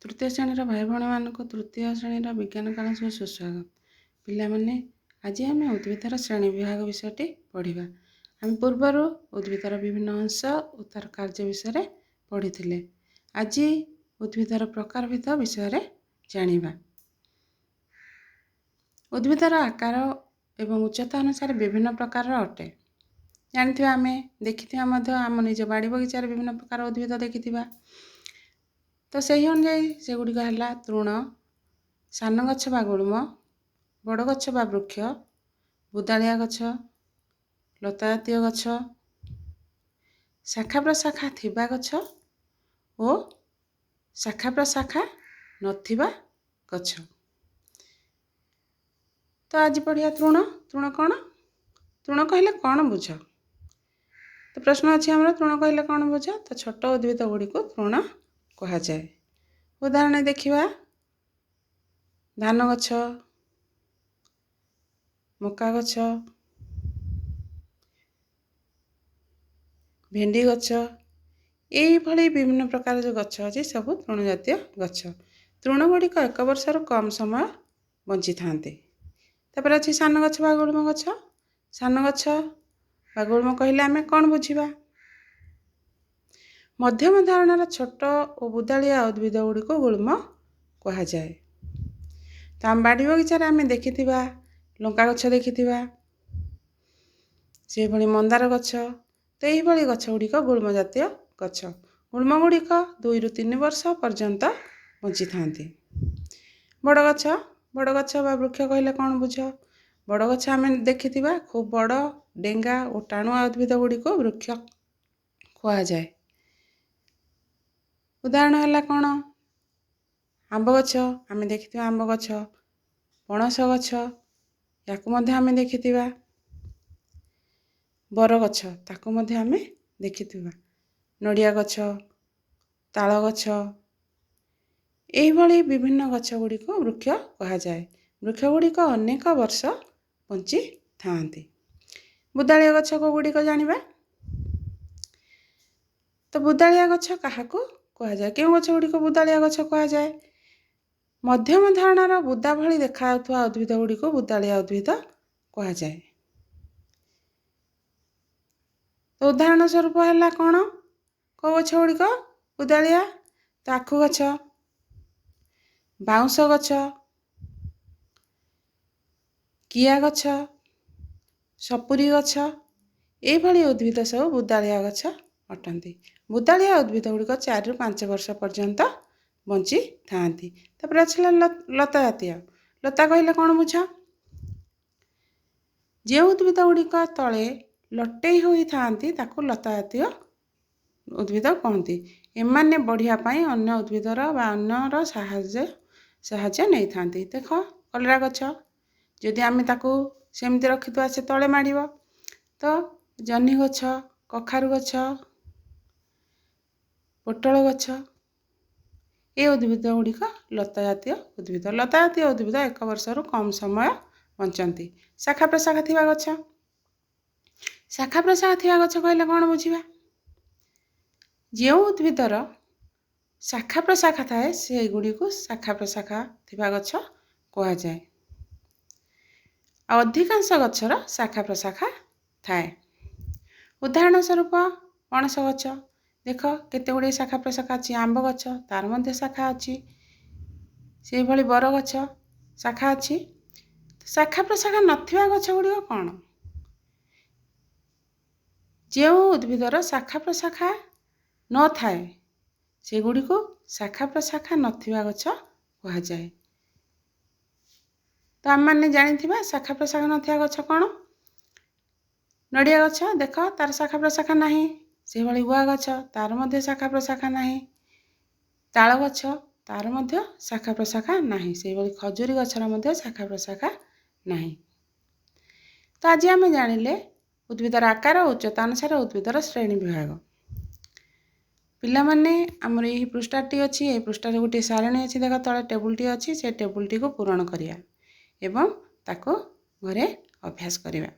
ତୃତୀୟ ଶ୍ରେଣୀର ଭାଇ ଭଉଣୀମାନଙ୍କୁ ତୃତୀୟ ଶ୍ରେଣୀର ବିଜ୍ଞାନ କ୍ଲାସକୁ ସୁସ୍ୱାଗତ। ପିଲାମାନେ, ଆଜି ଆମେ ଉଦ୍ଭିଦର ଶ୍ରେଣୀ ବିଭାଗ ବିଷୟଟି ପଢ଼ିବା। ଆମେ ପୂର୍ବରୁ ଉଦ୍ଭିଦର ବିଭିନ୍ନ ଅଂଶ ଓ ତା'ର କାର୍ଯ୍ୟ ବିଷୟରେ ପଢ଼ିଥିଲେ। ଆଜି ଉଦ୍ଭିଦର ପ୍ରକାରଭେଦ ବିଷୟରେ ଜାଣିବା। ଉଦ୍ଭିଦର ଆକାର ଏବଂ ଉଚ୍ଚତା ଅନୁସାରେ ବିଭିନ୍ନ ପ୍ରକାରର ଅଟେ। ଜାଣିଥିବା, ଆମେ ଦେଖିଥିବା ମଧ୍ୟ, ଆମ ନିଜ ବାଡ଼ି ବଗିଚାରେ ବିଭିନ୍ନ ପ୍ରକାର ଉଦ୍ଭିଦ ଦେଖିଥିବା। ତ ସେହି ଅନୁଯାୟୀ ସେଗୁଡ଼ିକ ହେଲା ତୃଣ, ସାନ ଗଛ ବା ଗୁଳ୍ମ, ବଡ଼ ଗଛ ବା ବୃକ୍ଷ, ବୁଦାଳିଆ ଗଛ, ଲତା ଜାତୀୟ ଗଛ, ଶାଖା ପ୍ରଶାଖା ଥିବା ଗଛ ଓ ଶାଖା ପ୍ରଶାଖା ନଥିବା ଗଛ। ତ ଆଜି ପଢ଼ିବା ତୃଣ। ତୃଣ କ'ଣ? ତୃଣ କହିଲେ କ'ଣ ବୁଝ? ତ ପ୍ରଶ୍ନ ଅଛି ଆମର, ତୃଣ କହିଲେ କ'ଣ ବୁଝ? ତ ଛୋଟ ଉଦ୍ଭିଦ ଗୁଡ଼ିକୁ ତୃଣ କୁହାଯାଏ। ଉଦାହରଣ ଦେଖିବା, ଧାନ ଗଛ, ମକା ଗଛ, ଭେଣ୍ଡି ଗଛ, ଏଇଭଳି ବିଭିନ୍ନ ପ୍ରକାର ଯେଉଁ ଗଛ ଅଛି ସବୁ ତୃଣ ଜାତୀୟ ଗଛ। ତୃଣ ଗୁଡ଼ିକ ଏକ ବର୍ଷରୁ କମ୍ ସମୟ ବଞ୍ଚିଥାନ୍ତି। ତାପରେ ଅଛି ସାନ ଗଛ ବା ଗୁଳ୍ମ ଗଛ। ସାନ ଗଛ ବା ଗୁଳ୍ମ କହିଲେ ଆମେ କ'ଣ ବୁଝିବା? ମଧ୍ୟମ ଧରଣର ଛୋଟ ଓ ବୁଦାଳିଆ ଉଦ୍ଭିଦ ଗୁଡ଼ିକୁ ଗୁଳ୍ମ କୁହାଯାଏ। ତ ଆମ ବାଡ଼ି ବଗିଚାରେ ଆମେ ଦେଖିଥିବା ଲଙ୍କା ଗଛ ଦେଖିଥିବା, ସେହିଭଳି ମନ୍ଦାର ଗଛ। ତ ଏହିଭଳି ଗଛ ଗୁଡ଼ିକ ଗୁଳ୍ମ ଜାତୀୟ ଗଛ। ଗୁଳ୍ମ ଗୁଡ଼ିକ 2ରୁ 3 ବର୍ଷ ପର୍ଯ୍ୟନ୍ତ ବଞ୍ଚିଥାନ୍ତି। ବଡ଼ ଗଛ। ବଡ଼ ଗଛ ବା ବୃକ୍ଷ କହିଲେ କ'ଣ ବୁଝ? ବଡ଼ ଗଛ ଆମେ ଦେଖିଥିବା ଖୁବ୍ ବଡ଼, ଡେଙ୍ଗା ଓ ଟାଣୁଆ ଉଦ୍ଭିଦ ଗୁଡ଼ିକୁ ବୃକ୍ଷ କୁହାଯାଏ। ଉଦାହରଣ ହେଲା କ'ଣ? ଆମ୍ବ ଗଛ, ଆମେ ଦେଖିଥିବା ଆମ୍ବ ଗଛ, ପଣସ ଗଛ, ୟାକୁ ମଧ୍ୟ ଆମେ ଦେଖିଥିବା, ବରଗଛ, ତାକୁ ମଧ୍ୟ ଆମେ ଦେଖିଥିବା, ନଡ଼ିଆ ଗଛ, ତାଳ ଗଛ, ଏହିଭଳି ବିଭିନ୍ନ ଗଛ ଗୁଡ଼ିକୁ ବୃକ୍ଷ କୁହାଯାଏ। ବୃକ୍ଷ ଗୁଡ଼ିକ ଅନେକ ବର୍ଷ ବଞ୍ଚିଥାନ୍ତି। ବୁଦାଳିଆ ଗଛ କେଉଁ ଜାଣିବା। ତ ବୁଦାଳିଆ ଗଛ କାହାକୁ କୁହାଯାଏ? କେଉଁ ଗଛ ଗୁଡ଼ିକୁ ବୁଦାଳିଆ ଗଛ କୁହାଯାଏ? ମଧ୍ୟମ ଧରଣର ବୁଦା ଭଳି ଦେଖାଯାଉଥିବା ଉଦ୍ଭିଦ ଗୁଡ଼ିକୁ ବୁଦାଳିଆ ଉଦ୍ଭିଦ କୁହାଯାଏ। ତ ଉଦାହରଣ ସ୍ୱରୂପ ହେଲା କ'ଣ? କେଉଁ ଗଛ ଗୁଡ଼ିକ ବୁଦାଳିଆ? ତ ଆଖୁ ଗଛ, ବାଉଁଶ ଗଛ, କିଆ ଗଛ, ସପୁରୀ ଗଛ, ଏଇଭଳି ଉଦ୍ଭିଦ ସବୁ ବୁଦାଳିଆ ଗଛ ଅଟନ୍ତି। ବୁଦାଳିଆ ଉଦ୍ଭିଦ ଗୁଡ଼ିକ 4ରୁ 5 ବର୍ଷ ପର୍ଯ୍ୟନ୍ତ ବଞ୍ଚିଥାନ୍ତି। ତାପରେ ଅଛି ଲତା ଜାତୀୟ। ଲତା କହିଲେ କ'ଣ ବୁଝ? ଯେଉଁ ଉଦ୍ଭିଦ ଗୁଡ଼ିକ ତଳେ ଲଟେଇ ହୋଇଥାନ୍ତି ତାକୁ ଲତା ଜାତୀୟ ଉଦ୍ଭିଦ କହନ୍ତି। ଏମାନେ ବଢ଼ିବା ପାଇଁ ଅନ୍ୟ ଉଦ୍ଭିଦର ବା ଅନ୍ୟର ସାହାଯ୍ୟ ନେଇଥାନ୍ତି। ଦେଖ କଲରା ଗଛ, ଯଦି ଆମେ ତାକୁ ସେମିତି ରଖିଥିବା ସେ ତଳେ ମାଡ଼ିବ। ତ ଜହ୍ନି ଗଛ, କଖାରୁ ଗଛ, ପୋଟଳ ଗଛ, ଏ ଉଦ୍ଭିଦ ଗୁଡ଼ିକ ଲତା ଜାତୀୟ ଉଦ୍ଭିଦ। ଲତା ଜାତୀୟ ଉଦ୍ଭିଦ 1 ବର୍ଷରୁ କମ୍ ସମୟ ବଞ୍ଚନ୍ତି। ଶାଖା ପ୍ରଶାଖା ଥିବା ଗଛ। ଶାଖା ପ୍ରଶାଖା ଥିବା ଗଛ କହିଲେ କ'ଣ ବୁଝିବା? ଯେଉଁ ଉଦ୍ଭିଦର ଶାଖା ପ୍ରଶାଖା ଥାଏ ସେଗୁଡ଼ିକୁ ଶାଖା ପ୍ରଶାଖା ଥିବା ଗଛ କୁହାଯାଏ। ଆଉ ଅଧିକାଂଶ ଗଛର ଶାଖା ପ୍ରଶାଖା ଥାଏ। ଉଦାହରଣ ସ୍ୱରୂପ ପଣସ ଗଛ, ଦେଖ କେତେ ଗୁଡ଼ିଏ ଶାଖା ପ୍ରଶାଖା ଅଛି। ଆମ୍ବ ଗଛ, ତାର ମଧ୍ୟ ଶାଖା ଅଛି। ସେହିଭଳି ବରଗଛ ଶାଖା ଅଛି। ଶାଖା ପ୍ରଶାଖା ନଥିବା ଗଛ ଗୁଡ଼ିକ କ'ଣ? ଯେଉଁ ଉଦ୍ଭିଦର ଶାଖା ପ୍ରଶାଖା ନଥାଏ ସେଗୁଡ଼ିକୁ ଶାଖା ପ୍ରଶାଖା ନଥିବା ଗଛ କୁହାଯାଏ। ତ ଆମେମାନେ ଜାଣିଥିବା ଶାଖା ପ୍ରଶାଖା ନଥିବା ଗଛ କ'ଣ? ନଡ଼ିଆ ଗଛ, ଦେଖ ତାର ଶାଖା ପ୍ରଶାଖା ନାହିଁ। ସେହିଭଳି ଗୁଆ ଗଛ, ତାର ମଧ୍ୟ ଶାଖା ପ୍ରଶାଖା ନାହିଁ। ତାଳ ଗଛ, ତାର ମଧ୍ୟ ଶାଖା ପ୍ରଶାଖା ନାହିଁ। ସେହିଭଳି ଖଜୁରୀ ଗଛର ମଧ୍ୟ ଶାଖା ପ୍ରଶାଖା ନାହିଁ। ତ ଆଜି ଆମେ ଜାଣିଲେ ଉଦ୍ଭିଦର ଆକାର ଓ ଉଚ୍ଚତା ଅନୁସାରେ ଉଦ୍ଭିଦର ଶ୍ରେଣୀ ବିଭାଗ। ପିଲାମାନେ, ଆମର ଏହି ପୃଷ୍ଠାଟି ଅଛି, ଏହି ପୃଷ୍ଠାରେ ଗୋଟିଏ ସାରଣୀ ଅଛି, ଦେଖ ତଳେ ଟେବୁଲଟି ଅଛି, ସେ ଟେବୁଲଟିକୁ ପୂରଣ କରିବା ଏବଂ ତାକୁ ଘରେ ଅଭ୍ୟାସ କରିବା।